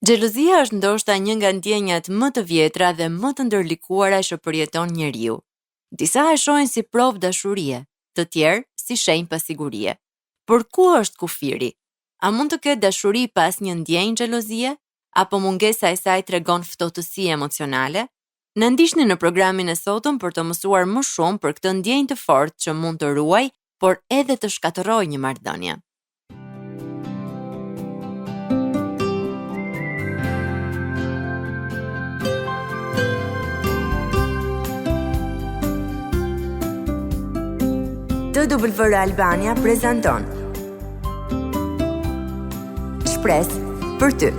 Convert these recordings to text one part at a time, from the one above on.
Xhelozia është ndoshta një nga ndjenjat më të vjetra dhe më të ndërlikuara që përjeton njeriu. Disa e shohin si provë dashurie, të tjerë si shenjë pasigurie. Por ku është kufiri? A mund të ketë dashuri pa asnjë ndjenjë xhelozie? Apo mungesa e saj tregon ftohtësi emocionale? Na ndiqni në programin e sotëm për të mësuar më shumë për këtë ndjenjë të fortë që mund të ruajë, por edhe të shkatërrojë një marrëdhënie. TWR Albania prezanton Shpresë për ty.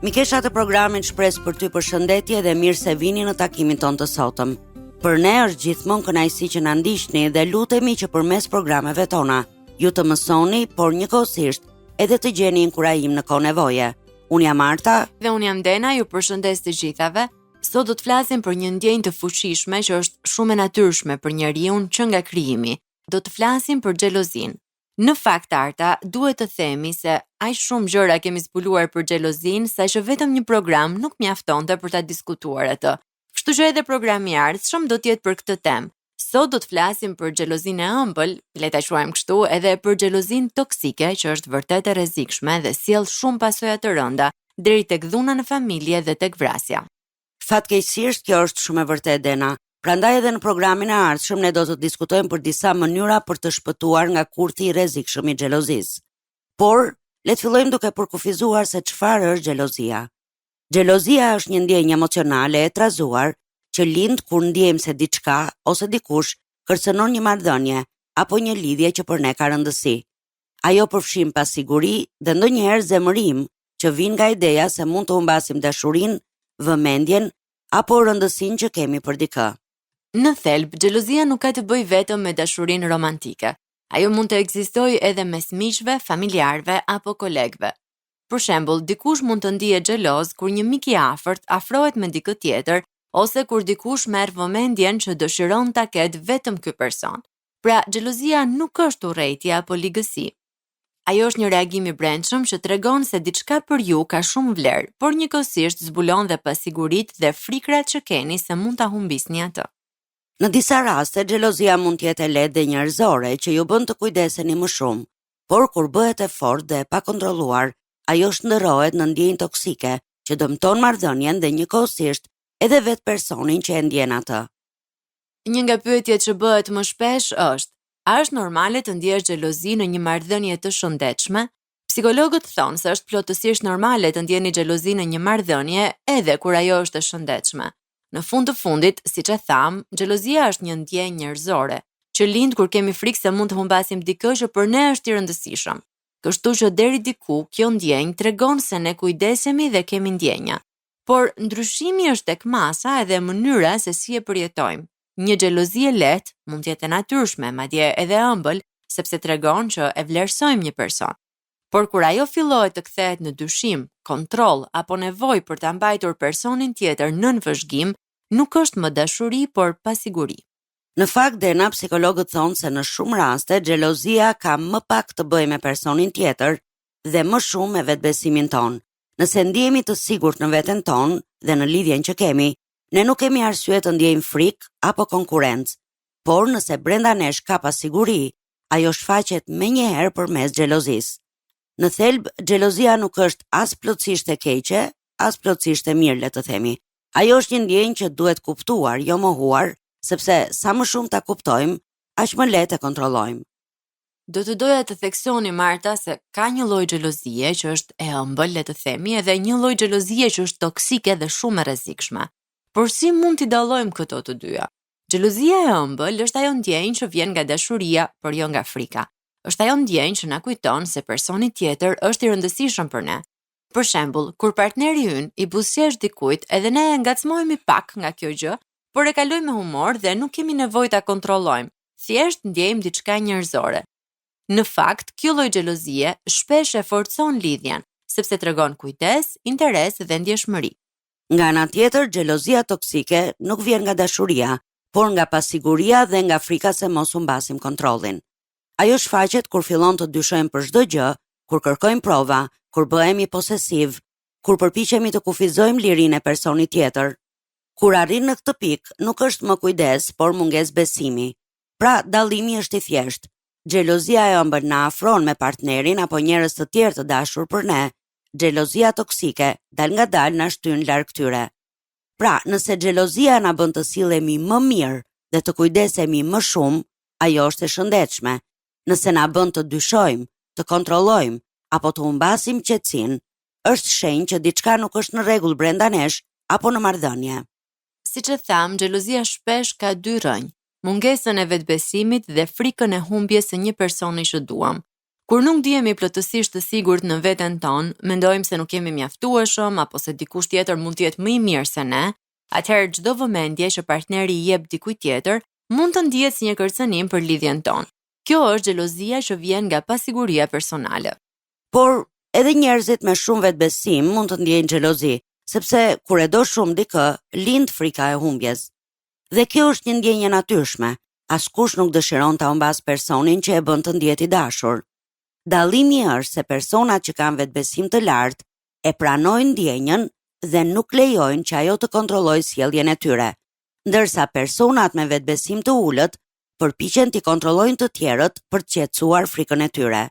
Mikesha të programit Shpresë për ty përshëndetje dhe mirë se vini në takimin tonë të sotëm. Për ne është gjithmonë kënaqësi që na ndiqni dhe lutemi që përmes programeve tona ju të mësoni, por njëkohësisht edhe të gjeni inkurajim në kohë nevoje. Unë jam Arta dhe unë jam Dena, ju përshëndes të gjithave. Sot do të flasim për një ndjenjë të fuqishme që është shumë e natyrshme për njeriun që nga krijimi. Do të flasim për xhelozinë. Në fakt Arta, duhet të themi se aq shumë gjëra kemi zbuluar për xhelozinë saqë vetëm një program nuk mjaftonte për ta diskutuar atë. Kështu që edhe programi i ardhshëm do të jetë për këtë temë. Sot do të flasim për xhelozinë e ëmbël, le ta quajmë kështu, edhe për xhelozinë toksike që është vërtet e rrezikshme dhe sjell shumë pasoja të rënda, deri tek dhuna në familje dhe tek vrasja. Fatkeqësisht kjo është shumë e vërtetë Dena. Prandaj edhe në programin e ardhshëm ne do të diskutojmë për disa mënyra për të shpëtuar nga kurthi i rrezikshëm i xhelozisë. Por, le të fillojmë duke përkufizuar se çfarë është xhelozia. Xhelozia është një ndjenjë emocionale e trazuar që lind kur ndjejmë se diçka ose dikush kërcënon një marrëdhënie apo një lidhje që për ne ka rëndësi. Ajo përfshin pasiguri dhe ndonjëherë zemërim që vijnë nga ideja se mund të humbasim dashurinë, vëmendjen apo rëndësinë që kemi për dikë. Në thelb, xhelozia nuk ka të bëjë vetëm me dashurinë romantike. Ajo mund të ekzistojë edhe mes miqve, familjarëve apo kolegëve. Për shembull, dikush mund të ndihet xheloz kur një mik i afërt afrohet me dikë tjetër ose kur dikush merr vëmendjen që dëshiron ta ketë vetëm ky person. Pra, xhelozia nuk është urrejtje apo ligësi. Ajo është një reagim i brendshëm që tregon se diçka për ju ka shumë vlerë, por njëkohësisht zbulon dhe pasiguritë dhe frikrat që keni se mund ta humbisni atë. Në disa raste, xhelozia mund të jetë e lehtë dhe njerëzore, që ju bën të kujdeseni më shumë, por kur bëhet e fortë dhe e pakontrolluar, ajo shndërrohet në ndjenjë toksike që dëmton marrëdhënien dhe njëkohësisht edhe vetë personin që e ndjen atë. Një nga pyetjet që bëhet më shpesh është: a është normale të ndjesh xhelozi në një marrëdhënie të shëndetshme? Psikologët thonë se është plotësisht normale të ndjeni xhelozi në një marrëdhënie edhe kur ajo është e shëndetshme. Në fund të fundit, siç e thamë, xhelozia është një ndjenjë njerëzore, që lind kur kemi frikë se mund të humbasim dikë që për ne është i rëndësishëm. Kështu që deri diku kjo ndjenjë tregon se ne kujdesemi dhe kemi ndjenja. Por ndryshimi është tek masa edhe mënyra se si e përjetojmë. Një xhelozi e lehtë mund të jetë e natyrshme, madje edhe e ëmbël, sepse tregon që e vlerësojmë një person. Por kur ajo fillohet të kthehet në dyshim, kontroll apo nevojë për ta mbajtur personin tjetër nën vëzhgim, nuk është më dashuri, por pasiguri. Në fakt, Dena, psikologët thonë se në shumë raste xhelozia ka më pak të bëjë me personin tjetër dhe më shumë me vetëbesimin tonë. Nëse ndihemi të sigurt në veten tonë dhe në lidhjen që kemi, ne nuk kemi arsye të ndjejmë frikë apo konkurrencë. Por nëse brenda nesh ka pasiguri, ajo shfaqet menjëherë përmes xhelozisë. Në thelb, xhelozia nuk është as plotësisht e keqe, as plotësisht e mirë, le të themi. Ajo është një ndjenjë që duhet kuptuar, jo mohuar, sepse sa më shumë ta kuptojmë, aq më lehtë e kontrollojmë. Do të doja të theksonim Arta se ka një lloj xhelozie që është e ëmbël, le të themi, edhe një lloj xhelozie që është toksike dhe shumë e rrezikshme. Por si mund t'i dallojmë këto të dyja? Xhelozia e ëmbël është ajo ndjenjë që vjen nga dashuria, por jo nga frika. Është ajo ndjenjë që na kujton se personi tjetër është i rëndësishëm për ne. Për shembull, kur partneri ynë i buzëqesh dikujt, edhe ne ngacmohemi pak nga kjo gjë, por e kalojmë me humor dhe nuk kemi nevojë ta kontrollojmë. Thjesht ndjejmë diçka njerëzore. Në fakt, kjo lloj xhelozie shpesh e forcon lidhjen, sepse tregon kujdes, interes dhe ndjeshmëri. Nga ana tjetër, xhelozia toksike nuk vjen nga dashuria, por nga pasiguria dhe nga frika se mos humbasim kontrollin. Ajo shfaqet kur fillon të dyshojmë për çdo gjë, kur kërkojmë prova, kur bëhemi posesivë, kur përpiqemi të kufizojmë lirinë e personit tjetër. Kur arrin në këtë pikë, nuk është më kujdes, por mungesë besimi. Pra, dallimi është i thjeshtë. Xhelozia e ëmbël na afron me partnerin apo njerëz të tjerë të dashur për ne. Xhelozia toksike dalëngadalë na shtyn larg tyre. Pra, nëse xhelozia na bën të sillemi më mirë dhe të kujdesemi më shumë, ajo është e shëndetshme. Nëse na bën të dyshojmë, të kontrollojmë apo të humbasim qetësinë, është shenjë që diçka nuk është në rregull brenda nesh apo në marrëdhënie. Siç e thamë, xhelozia shpesh ka dy rrënjë, mungesën e vetëbesimit dhe frikën e humbjes së një personi që duam. Kur nuk ndihemi plotësisht të sigurt në veten tonë, mendojmë se nuk jemi mjaftueshëm apo se dikush tjetër mund të jetë më i mirë se ne, atëherë çdo vëmendje që partneri i jep dikujt tjetër mund të ndihet si një kërcënim për lidhjen tonë. Kjo është xhelozia që vjen nga pasiguria personale. Por edhe njerëzit me shumë vetëbesim mund të ndjejnë xhelozi, sepse kur e do shumë dikë, lind frika e humbjes. Dhe kjo është një ndjenjë e natyrshme. Askush nuk dëshiron ta humbasë personin që e bën të ndihet i dashur. Dallimi është se personat që kanë vetëbesim të lartë e pranojnë ndjenjën dhe nuk lejojnë që ajo të kontrollojë sjelljen e tyre, ndërsa personat me vetëbesim të ulët përpiqen t'i kontrollojnë të tjerët për të qetësuar frikën e tyre.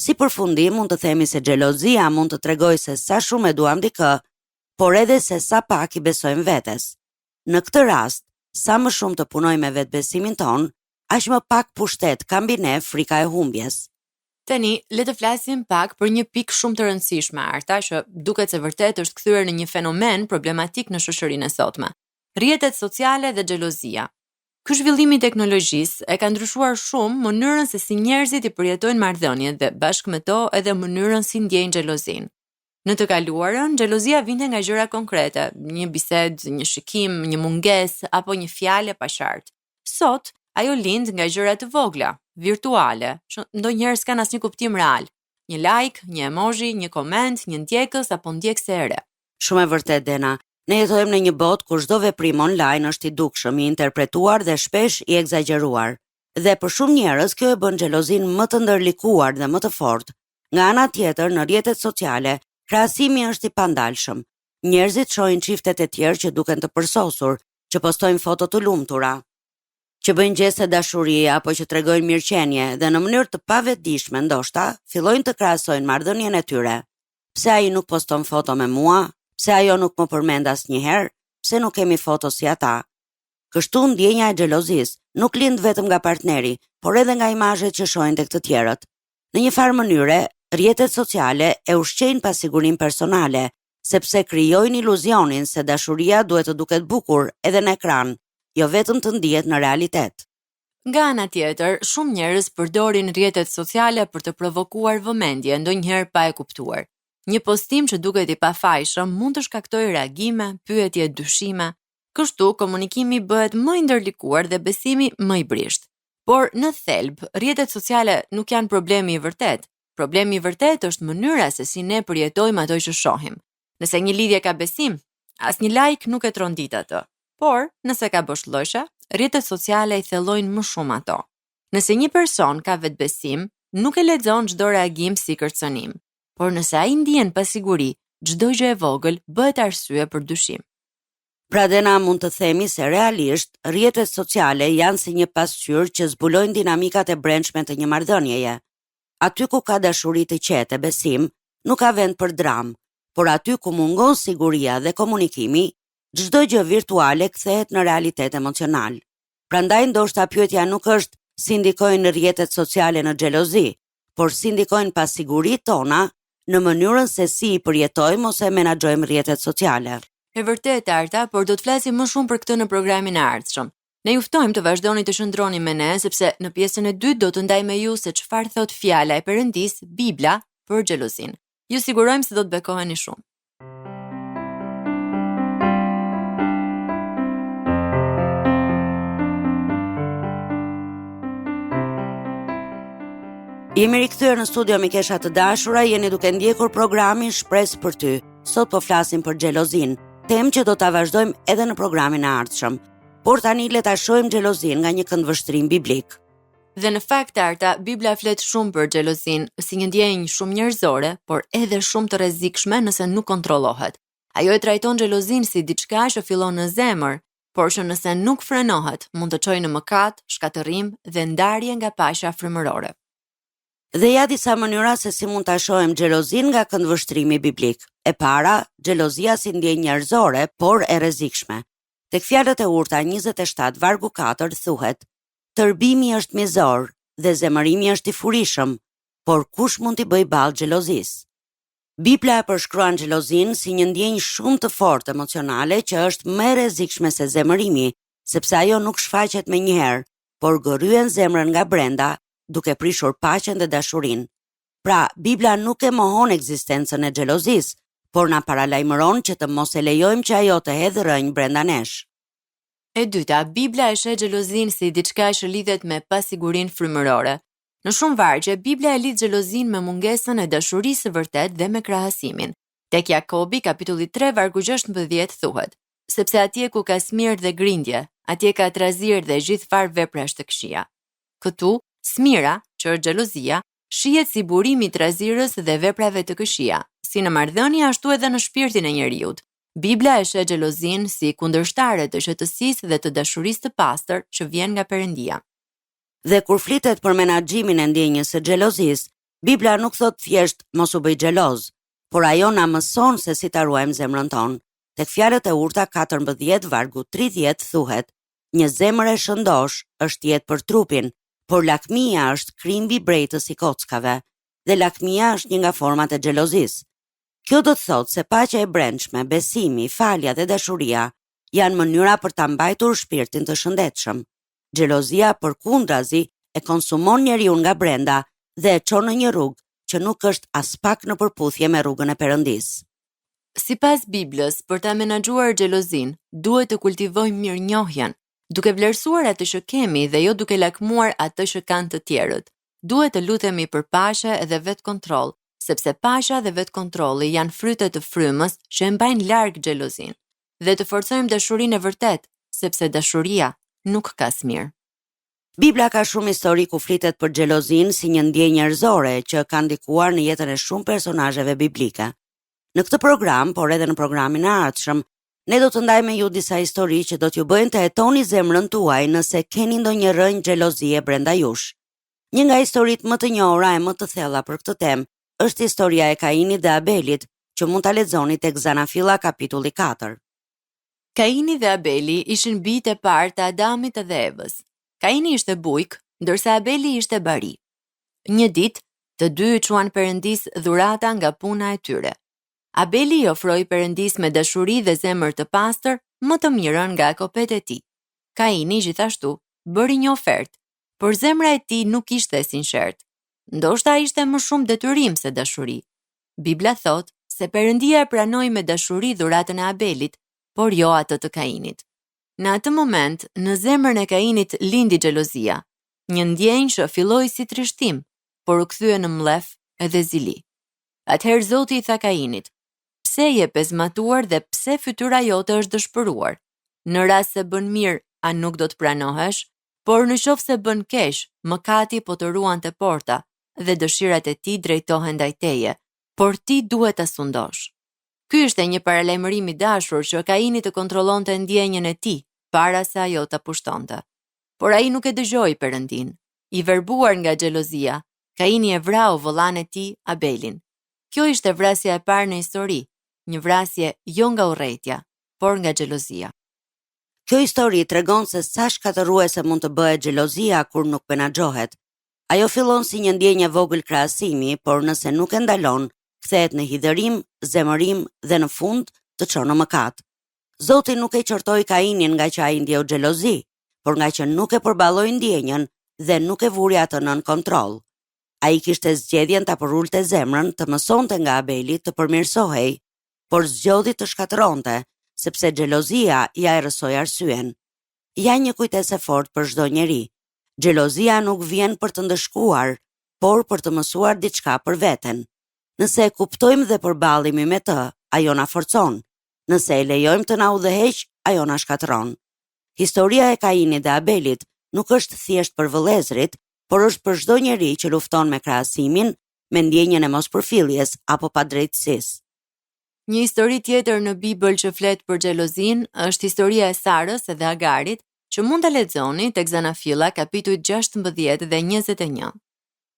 Si përfundim mund të themi se xhelozia mund të tregojë se sa shumë e duam dikë, por edhe se sa pak i besojmë vetes. Në këtë rast, sa më shumë të punojmë me vetëbesimin tonë, aq më pak pushtet ka mbi ne frika e humbjes. Tani, le të flasim pak për një pikë shumë të rëndësishme, Arta, që duket se vërtet është kthyer në një fenomen problematik në shoqërinë e sotme. Rrjetet sociale dhe xhelozia. Ky zhvillim i teknologjisë e ka ndryshuar shumë mënyrën se si njerëzit i përjetojnë marrëdhëniet dhe bashkë me to edhe mënyrën si ndjejnë xhelozinë. Në të kaluarën, xhelozia vinte nga gjëra konkrete, një bisedë, një shikim, një mungesë apo një fjalë e paqartë. Sot, ajo lind nga gjëra të vogla, virtuale, që ndonjëherë s'kanë asnjë kuptim real. Një like, një emoji, një koment, një ndjekës apo ndjekëse e re. Shumë e vërtetë Dena. Ne jetojmë në një botë ku çdo veprim online është i dukshëm, i interpretuar dhe shpesh i ekzagjeruar. Dhe për shumë njerëz kjo e bën xhelozinë më të ndërlikuar dhe më të fortë. Nga ana tjetër, në rrjetet sociale, krahasimi është i pandalshëm. Njerëzit shohin çiftet e tjerë që duken të përsosur, që postojnë foto të lumtura, që bëjnë gjeste dashurie apo që tregojnë mirëqenie dhe në mënyrë të pavetëdijshme ndoshta fillojnë të krahasojnë marrëdhënien e tyre. Pse ai nuk poston foto me mua? Pse ajo nuk më përmend asnjëherë? Pse nuk kemi foto si ata? Kështu ndjenja e xhelozisë nuk lind vetëm nga partneri, por edhe nga imazhet që shohin tek të tjerët. Në një farë mënyre, rrjetet sociale e ushqejnë pasigurinë personale, sepse krijojnë iluzionin se dashuria duhet të duket bukur edhe në ekran, jo vetëm të ndihet në realitet. Nga ana tjetër, shumë njerëz përdorin rrjetet sociale për të provokuar vëmendje, ndonjëherë pa e kuptuar. Një postim që duket i pafajshëm mund të shkaktojë reagime, pyetje, dyshime. Kështu, komunikimi bëhet më i ndërlikuar dhe besimi më i brishtë. Por në thelb, rrjetet sociale nuk janë problemi i vërtetë. Problemi i vërtetë është mënyra se si ne përjetojmë ato që shohim. Nëse një lidhje ka besim, asnjë like nuk e trondit atë. Por, nëse ka boshllëqe, rrjetet sociale i thellojnë më shumë ato. Nëse një person ka vetëbesim, nuk e lexon çdo reagim si kërcënim. Por nëse ai ndien pasiguri, çdo gjë e vogël bëhet arsye për dyshim. Pra Dena mund të themi se realisht rrjetet sociale janë si një pasqyrë që zbulojnë dinamikat e brendshme të një marrëdhënieje. Aty ku ka dashuri të qetë e besim, nuk ka vend për dramë, por aty ku mungon siguria dhe komunikimi, çdo gjë virtuale kthehet në realitet emocional. Prandaj ndoshta pyetja nuk është si ndikojnë rrjetet sociale në xhelozi, por si ndikojnë pasiguritë tona në mënyrën se si i përjetojmë ose menaxhojmë rrjetet sociale. E vërtetë, Arta, por do të flasim më shumë për këtë në programin e ardhshëm. Ne ju ftojmë të vazhdoni të qëndroni me ne, sepse në pjesën e dytë do të ndajmë me ju se çfarë thotë fjala e Perëndisë, Bibla, për xhelozinë. Ju sigurojmë se do të bekoheni shumë. Jemi rikthyer në studio mikesha të dashura, jeni duke ndjekur programin Shpresë për ty. Sot po flasim për xhelozinë, temë që do ta vazhdojmë edhe në programin e ardhshëm. Por tani le ta shohim xhelozinë nga një këndvështrim biblik. Dhe në fakt Arta, Bibla flet shumë për xhelozinë, si një ndjenjë shumë njerëzore, por edhe shumë të rrezikshme nëse nuk kontrollohet. Ajo e trajton xhelozinë si diçka që fillon në zemër, por që nëse nuk frenohet, mund të çojë në mëkat, shkatërrim dhe ndarje nga paqja frymërore. Dhe ja disa mënyra se si mund ta shohim xhelozinë nga këndvështrimi biblik. E para, xhelozia si ndjenjë njerëzore, por e rrezikshme. Tek Fjalët e Urta 27 vargu 4 thuhet: Tërbimi është mizor dhe zemërimi është i furishëm, por kush mund t'i bëjë ballë xhelozisë? Bibla e përshkruan xhelozinë si një ndjenjë shumë të fortë emocionale që është më e rrezikshme se zemërimi, sepse ajo nuk shfaqet menjëherë, por gërryen zemrën nga brenda, duke prishur paqen dhe dashurinë. Pra, Bibla nuk e mohon ekzistencën e xhelozisë, por na paralajmëron që të mos e lejojmë që ajo të hedhë rrënjë brenda nesh. E dyta, Bibla e sheh xhelozinë si diçka që lidhet me pasigurinë frymërore. Në shumë vargje, Bibla e lidh xhelozinë me mungesën e dashurisë së vërtetë dhe me krahasimin. Tek Jakobi, kapitulli 3, vargu 16 thuhet: Sepse atje ku ka smirë dhe grindje, atje ka trazirë dhe gjithfarë veprash të këqija. Këtu, smira, që është xhelozia, shihet si burimi i trazirës dhe veprave të këqija, si në marrëdhënie ashtu edhe në shpirtin e njeriut. Bibla e sheh xhelozinë si kundërshtare të qetësisë dhe të dashurisë të pastër që vjen nga Perëndia. Dhe kur flitet për menaxhimin e ndjenjës së xhelozisë, Bibla nuk thotë thjesht mos u bëj xheloz, por ajo na mëson se si ta ruajmë zemrën tonë. Tek Fjalët e Urta 14 vargu 30 thuhet: Një zemër e shëndoshë është jetë për trupin, por lakmia është krimbi brejtës i kockave. Dhe lakmia është një nga format e xhelozisë. Kjo do të thotë se paqja e brendshme, besimi, falja dhe dashuria janë mënyra për ta mbajtur shpirtin të shëndetshëm. Xhelozia përkundrazi e konsumon njeriun nga brenda dhe e çon në një rrugë që nuk është aspak në përputhje me rrugën e Perëndisë. Sipas Biblës, për ta menaxhuar xhelozinë, duhet të kultivojmë mirënjohjen, duke vlerësuar atë që kemi dhe jo duke lakmuar atë që kanë të tjerët. Duhet të lutemi për paqe dhe vetëkontroll, sepse paqja dhe vetëkontrolli janë fryte të frymës që e mbajnë larg xhelozinë. Dhe të forcojmë dashurinë e vërtetë, sepse dashuria nuk ka smirë. Bibla ka shumë histori ku flitet për xhelozinë si një ndjenjë njerëzore që ka ndikuar në jetën e shumë personazheve biblike. Në këtë program, por edhe në programin e ardhshëm, ne do të ndajmë me ju disa histori që do t'ju bëjnë të hetoni zemrën tuaj nëse keni ndonjë rrënjë xhelozie brenda jush. Një nga historitë më të njohura e më të thella për këtë temë është historia e Kainit dhe Abelit, që mund ta lexoni tek Zanafilla kapitulli 4. Kaini dhe Abeli ishin bijtë e parë të Adamit dhe Evës. Kaini ishte bujk, ndërsa Abeli ishte bari. Një ditë, të dy i çuan Perëndisë dhurata nga puna e tyre. Abeli i ofroi Perëndisë me dashuri dhe zemër të pastër më të mirën nga kopetë e tij. Kaini gjithashtu bëri një ofertë, por zemra e tij nuk ishte e sinqertë. Ndoshta ishte më shumë detyrim se dashuri. Bibla thotë se Perëndia e pranoi me dashuri dhuratën e Abelit, por jo atë të Kainit. Në atë moment, në zemrën e Kainit lindi xhelozia, një ndjenjë që filloi si trishtim, por u kthye në mllef edhe zili. Atëherë Zoti i tha Kainit: Pse je pezmatuar dhe pse fytyra jote është dëshpëruar? Në rast se bën mirë, a nuk do të pranohesh? Por në qoftë se bën keq, mëkati po të ruan te porta dhe dëshirat e tij drejtohen ndaj teje, por ti duhet ta sundosh. Ky ishte një paralajmërim i dashur që Kaini të kontrollonte ndjenjën e tij para se ajo ta pushtonte. Por ai nuk e dëgjoi Perëndinë. I verbuar nga xhelozia, Kaini e vrau vëllanë e tij, Abelin. Kjo ishte vrasja e parë në histori, një vrasje jo nga urrejtja, por nga xhelozia. Kjo histori tregon se sa shkatërruese mund të bëhet xhelozia kur nuk menaxhohet. Ajo fillon si një ndjenjë e vogël krahasimi, por nëse nuk e ndalon, kthehet në hidhërim, zemërim dhe në fund të çon në mëkat. Zoti nuk e qortoi Kainin ngaqë ai ndjeu xhelozi, por ngaqë nuk e përballoi ndjenjën dhe nuk e vuri atë nën kontroll. Ai kishte zgjedhjen ta përulte zemrën, të mësonte nga Abeli, të përmirësohej, por zgjodhi të shkatërronte, sepse xhelozia ia errësoi arsyen. Ja një kujtesë e fortë për çdo njeri. Xhelozia nuk vjen për të ndëshkuar, por për të mësuar diçka për veten. Nëse e kuptojmë dhe përballemi me të, ajo na forcon. Nëse e lejojmë të na udhëheqë, ajo na shkatërron. Historia e Kainit dhe Abelit nuk është thjesht për vëllezërit, Por është për çdo njeri që lufton me krahasimin, me ndjenjën e mospërfilljes apo padrejtësisë. Një histori tjetër në Bibël që flet për xhelozinë është historia e Sarës dhe Agarit, që mund ta lexoni tek Zanafilla kapitujt 16 dhe 21.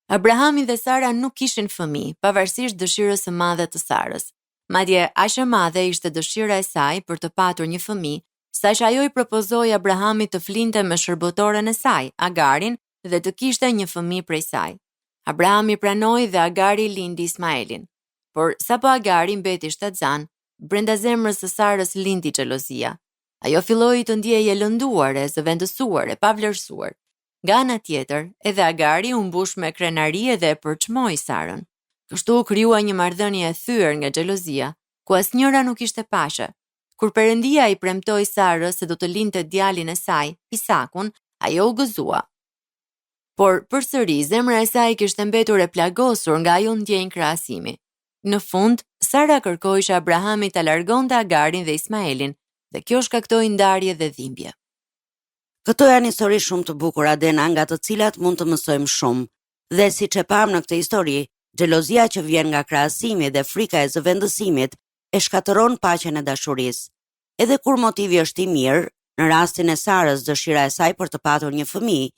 Abrahami dhe Sara nuk kishin fëmijë, pavarësisht dëshirës së madhe të Sarës. Madje, aq e madhe ishte dëshira e saj për të patur një fëmijë, saqë ajo i propozoi Abrahamit të flinte me shërbëtoren e saj, Agarin, dhe të kishte një fëmijë prej saj. Abrahami pranoi dhe Agari lindi Ismaelin. Por sapo Agari mbeti shtatzënë, brenda zemrës së Sarës lindi xhelozia. Ajo filloi të ndihej e lënduar, e zëvendësuar, e pavlerësuar. Nga ana tjetër, edhe Agari u mbush me krenari edhe e përçmoi Sarën. Kështu u krijua një marrëdhënie e thyer nga xhelozia, ku asnjëra nuk ishte paqe. Kur Perëndia i premtoi Sarës se do të lindte djalin e saj, Isakun, ajo u gëzua. Por përsëri zemra e saj kishte mbetur e plagosur nga ajo ndjenjë krahasimi. Në fund, Sara kërkoi që Abrahami ta largonte Agarin dhe Ismaelin, dhe kjo shkaktoi ndarje dhe dhimbje. Këto janë histori shumë të bukura, Dena, nga të cilat mund të mësojmë shumë. Dhe siç e pamë në këtë histori, xhelozia që vjen nga krahasimi dhe frika e zëvendësimit e shkatërron paqen e dashurisë. Edhe kur motivi është i mirë, në rastin e Sarës dëshira e saj për të patur një fëmijë,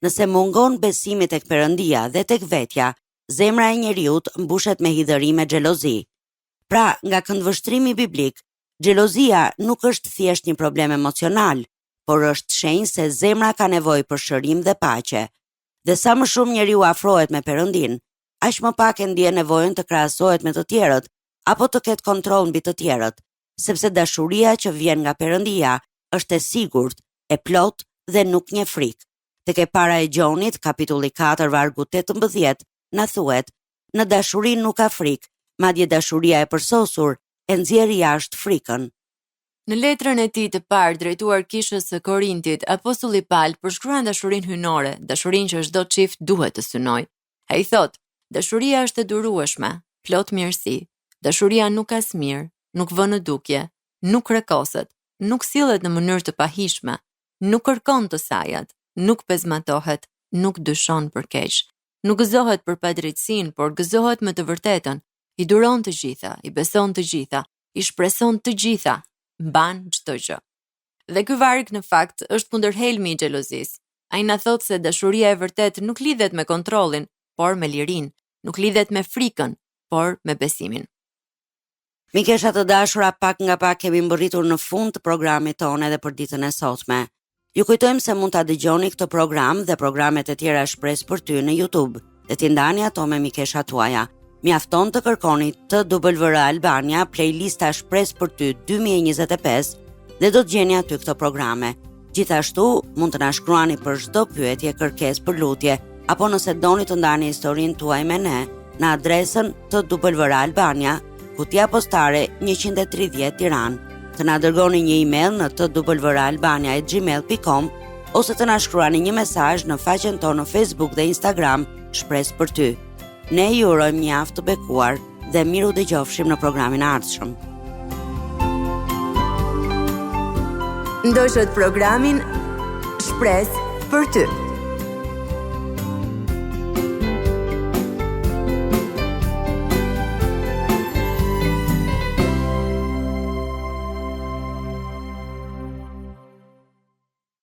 nëse mungon besimi tek Perëndia dhe tek vetja, zemra e njeriut mbushet me hidhërim e xhelozi. Pra, nga këndvështrimi biblik, xhelozia nuk është thjesht një problem emocional, por është shenjë se zemra ka nevojë për shërim dhe paqe. Dhe sa më shumë njeriu afrohet me Perëndinë, aq më pak e ndien nevojën të krahasohet me të tjerët apo të ketë kontroll mbi të tjerët, sepse dashuria që vjen nga Perëndia është e sigurt, e plotë dhe nuk njeh frikë. Tek e para e Gjonit, kapitulli 4, vargu 18, na thuhet: Në dashuri nuk ka frikë, madje dashuria e përsosur e nxjerr jashtë frikën. Në letrën e tij të parë drejtuar kishës së Korintit, apostulli Pal përshkruan dashurinë hyjnore, dashurinë që çdo çift duhet të synojë. Ai thotë, dashuria është e durueshme, plot mirësi. Dashuria nuk ka smirë, nuk vë në dukje, nuk krekoset, nuk sillet në mënyrë të pahijshme, nuk kërkon të sajat, nuk pezmatohet, nuk dyshon për keq, nuk gëzohet për padrejtësinë, por gëzohet me të vërtetën, i duron të gjitha, i beson të gjitha, i shpreson të gjitha, mban çdo gjë. Dhe ky varg në fakt është kundërhelmi i xhelozisë. Ai na thotë se dashuria e vërtetë nuk lidhet me kontrollin, por me lirinë, nuk lidhet me frikën, por me besimin. Mikesha të dashura, pak nga pak kemi mbërritur në fund të programit tonë edhe për ditën e sotme. Ju kujtojmë se mund ta dëgjoni këtë program dhe programet e tjera Shpresë për ty në YouTube dhe t'i ndani ato me mikeshat tuaja. Mjafton të kërkoni TWR Albania playlista Shpresë për ty 2025 dhe do të gjeni aty këto programe. Gjithashtu, mund të na shkruani për çdo pyetje, kërkesë për lutje apo nëse doni të ndani historinë tuaj me ne në adresën TWR Albania Kutia postare 130 Tiranë. Të na dërgoni një email në twralbania@gmail.com ose të na shkruani një mesazh në faqen tonë në Facebook dhe Instagram Shpresë për ty. Ne ju urojmë një javë të bekuar dhe mirudëgjofshim në programin e ardhshëm. Ndoqët programin Shpresë për ty.